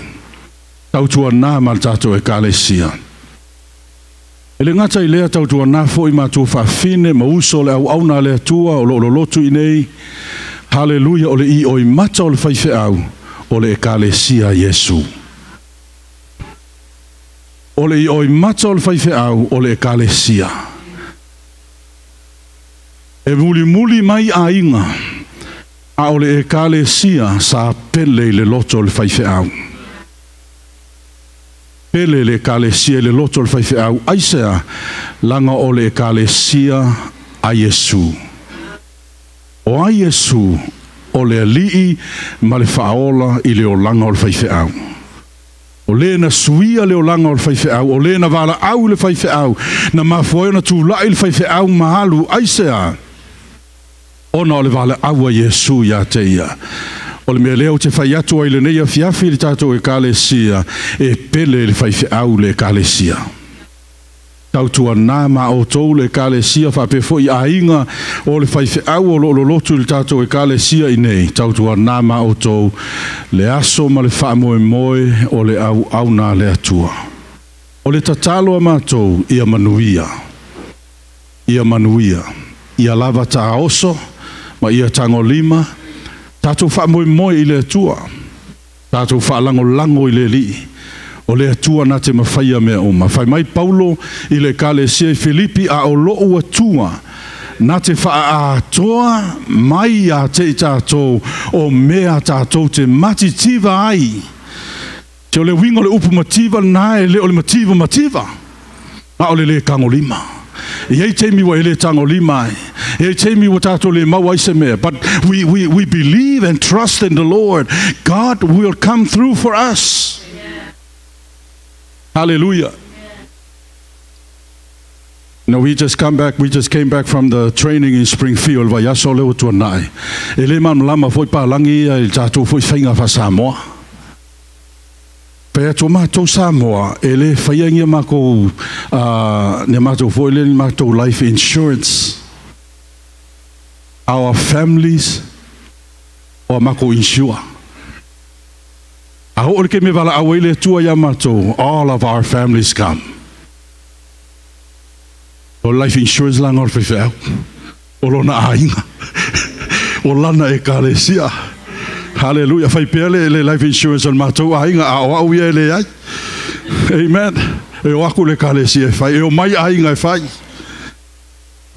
Tautuana ma le tatou Ekalesia. E le gata i lea, tautuana foi matou faafine ma uso o le auauna a le Atua o lo o lolotu i nei. Hallelujah! O le ioimata o le faifeau, o le Ekalesia a Iesu. O le ioimata o le faifeau o le Ekalesia. E mulimuli mai aiga, a o le Ekalesia sa pele i le loto o le faifeau. Pele le Ekalesia i le loto o le faifeau, aisea? Laga o le Ekalesia a Iesu. O ai Iesu? O le Alii ma le Faaola i le olaga o le faifeau. O le na suia le olaga o le faifeau, o le na valaau i le faifeau, na mafua ai ona tulai le faifeau ma alu, aisea? Ona o le valaau a Iesu ia te ia. O le mea lea ou te fai atu ai i lenei afiafi i le tatou Ekalesia, e pele le faifeau le Ekalesia. Tautuana ma outou le Ekalesia faapea foi aiga o le faifeau o lo o lolotu i le tatou Ekalesia i nei, tautuana ma outou le aso ma le faamoemoe o le auauna a le Atua. O le tatalo a matou ia manuia, ia manuia, ia lava taoso ma ia tagolima, tatou faamoemoe i le Atua, tatou faalagolago i le Alii. O le Atua na te mafaia mea uma. Fai mai Paulo i le Ekalesia i Filipi, A o loʻu Atua na te faaatoa mai iā te i tatou o mea tatou te matitiva ai. Se o le uiga o le upu mativa lena e le o le mativa mativa, a o le lē tagolima. E i ai taimi ua e lē tagolima ai. E i ai taimi ua tatou le maua ai se mea. But we, we, we believe and trust in the Lord. God will come through for us. Hallelujah. Now we just come back, we just came back from the training in Springfield, vaiaso lea ua tuanai. E le malamalama foi palagi ia i le tatou foi faiga faa-Samoa. Fai atu o matou Samoa, e le faia ni a makou, ni a matou foi lea ni matou life insurance. Our families o a makou insure. A oo i le taimi e valaau ai le Atua ia matou, all of our families come. O le life insurance laga o le faifeau, o lona aiga, o lana ekalesia. Haleluia, fai pea le, le life insurance o le matou aiga, a o au ia e leai. Amen. E o aku le ekalesia e fai, e o mai aiga e fai.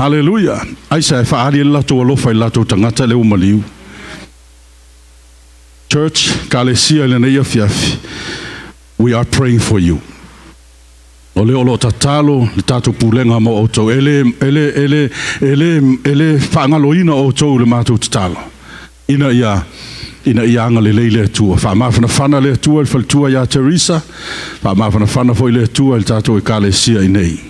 Hallelujah. Aisa e whaari e lato alofa i lato tangata le umaliu. Church, kalesia i lenei afiafi. We are praying for you. O le olo tatalo le tatou pulega mo outou. E le whaangaloina outou le matou tatalo. Ina ia anga le lei le Atua. Whaamawhanawhana le Atua, le faletua ia Teresa. Whaamawhanawhana foi le Atua le tatou ekalesia i nei.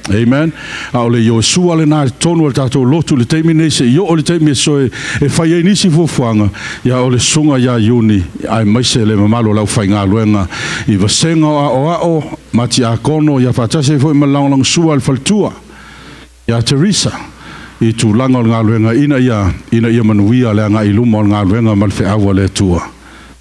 Amen. A o le Iosua le nā tonu o le tātou lotu le teimi nei se i o le teimi e soe e whai ai nisi fuafuaga ia o le sunga ia Iuni ai maise le mamalo lau whaingaluenga i vasenga o ao ao mati a kono ia whatase foi ma langolango sua le faletua ia Teresa i tūlanga o le ngaluenga ina ia manuia le anga i luma o le ngaluenga ma le wheaua le Atua.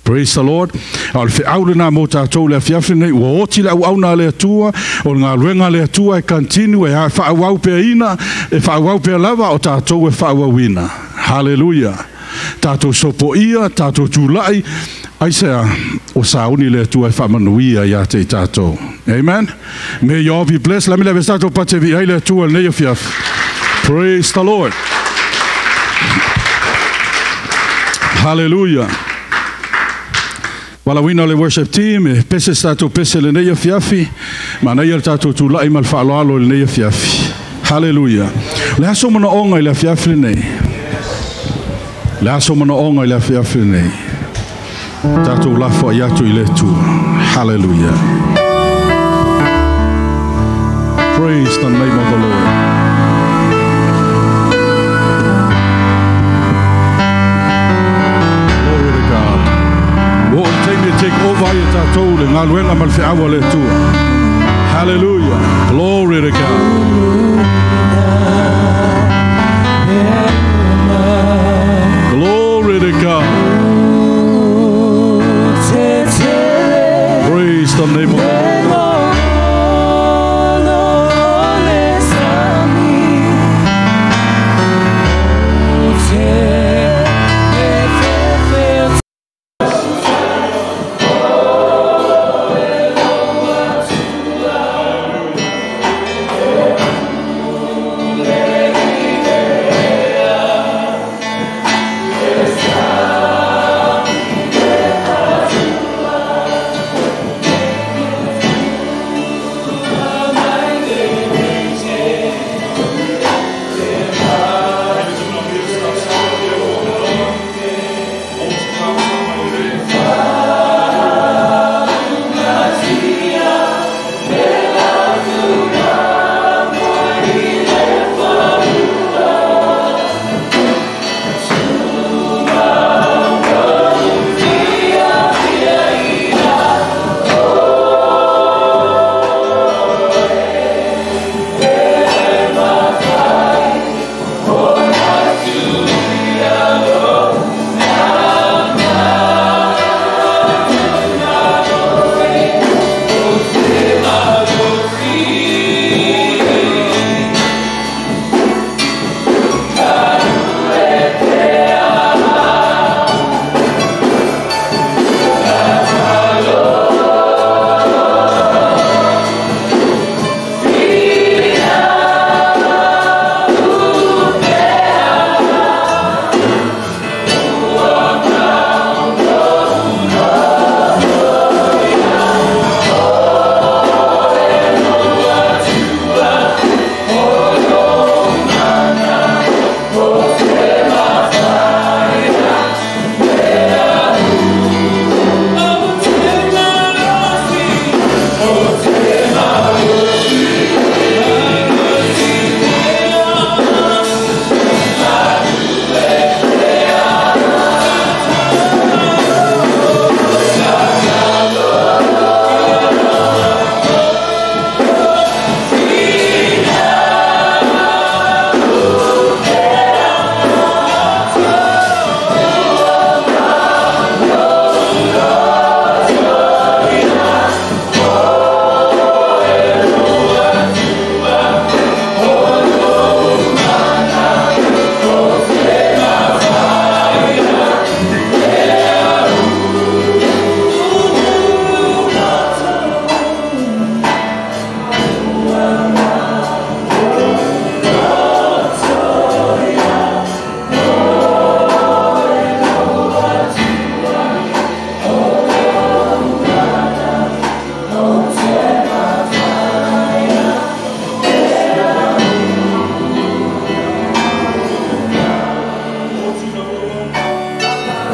Praise the Lord. O le wheau le nā mō tātou le afiafi nei, ua oti le au au nā le Atua, o le ngaluenga le Atua e continue, e whaawau pea ina, e whaawau pea lava o tātou e whaawau ina. Hallelujah. Tātou sopo ia, tātou tūlai, aisea, o sauni le Atua e whaamanuia ia te i tātou. Amen. May you all be blessed. Lami le tātou pate vi ai le Atua nei afiafi. Praise the Lord. Hallelujah. Walawina le worship team, e pese tātou pese le nei afiafi, ma nei le tātou tūlai ma le whaaloalo le nei afiafi. Hallelujah. Le aso mana onga i le afiafi le nei. Le aso mana onga i le afiafi le nei. Tātou lafo ai atu i le Atua. Hallelujah. Praise the name of the Lord. Take over i tātou le ngaluenga ma le wheawa le Atua. Hallelujah. Glory to God. Glory to God. Praise the name of the Lord.